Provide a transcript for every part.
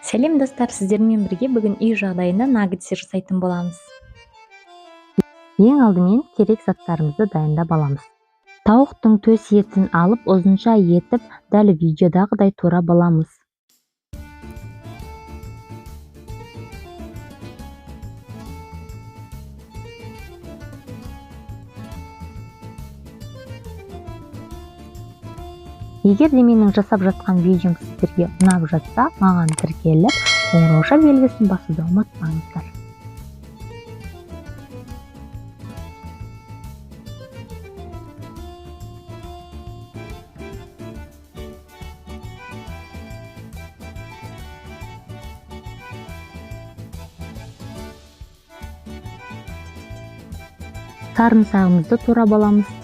Сәлем достар, сіздермен бірге бүгін үй жағдайында наггетс жасайтын боламыз. Ең алдымен керек заттарымызды дайындап аламыз. Тауықтың төс етін алып, ұзынша етіп, дәл видеодағыдай турап аламыз. Егер де менің жасап жатқан видеом сіздерге ұнап жатса, маған тіркеліп, қоңырауша белгісін басуды ұмытпаңыздар. Сарымсағымызды турап аламыз.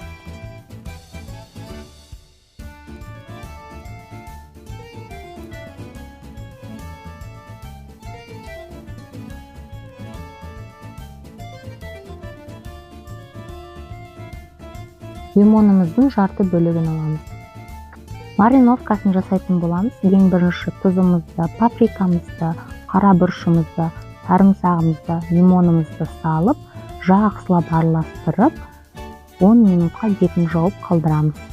Лимонымыздың жарты бөлігін аламыз. Мариновкасын жасайтын боламыз. Ең бірінші тұзымызды, паприкамызды, қара бұрышымызды, сарымсағымызды, лимонымызды салып, жақсылап араластырып, 10 минутқа бетін жауып қалдырамыз.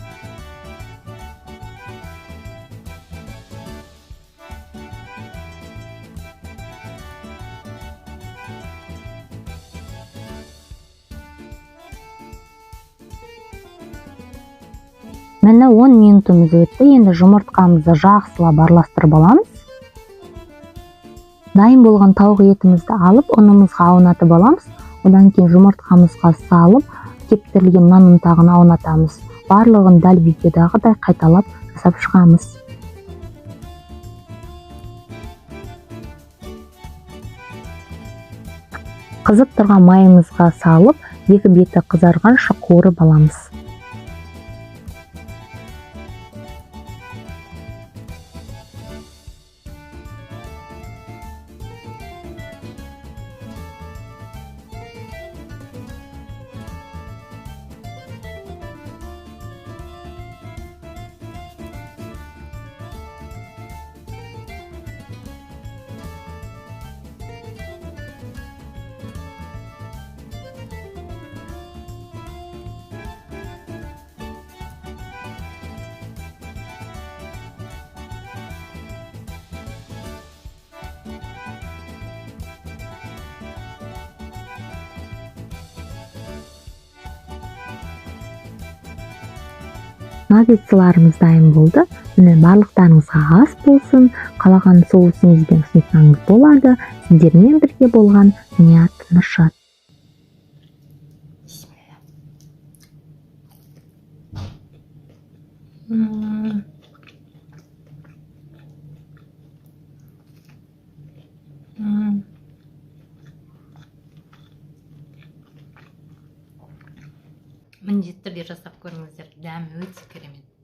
Міне 10 минутымыз өтті. Енді жұмыртқамызды жақсылап араластырып аламыз. Дайын болған тауық етімізді алып, ұнымызға аунатып аламыз. Одан кейін жұмыртқамызға салып, кептірілген нан ұнтағын аунатамыз. Барлығын дәл видеодағыдай қайталап жасап шығамыз. Қызып тұрған майымызға салып, екі беті қызарғанша қуырып аламыз. Наггетсыларымыз дайын болды. Міне барлықтарыңызға ас болсын. Қалаған соусыңызбен ұсынсаңыз болады. Сіздермен бірге болған Ният Нұршат. Міндетті түрде жасап көріңіздер. Дәмі өте керемет.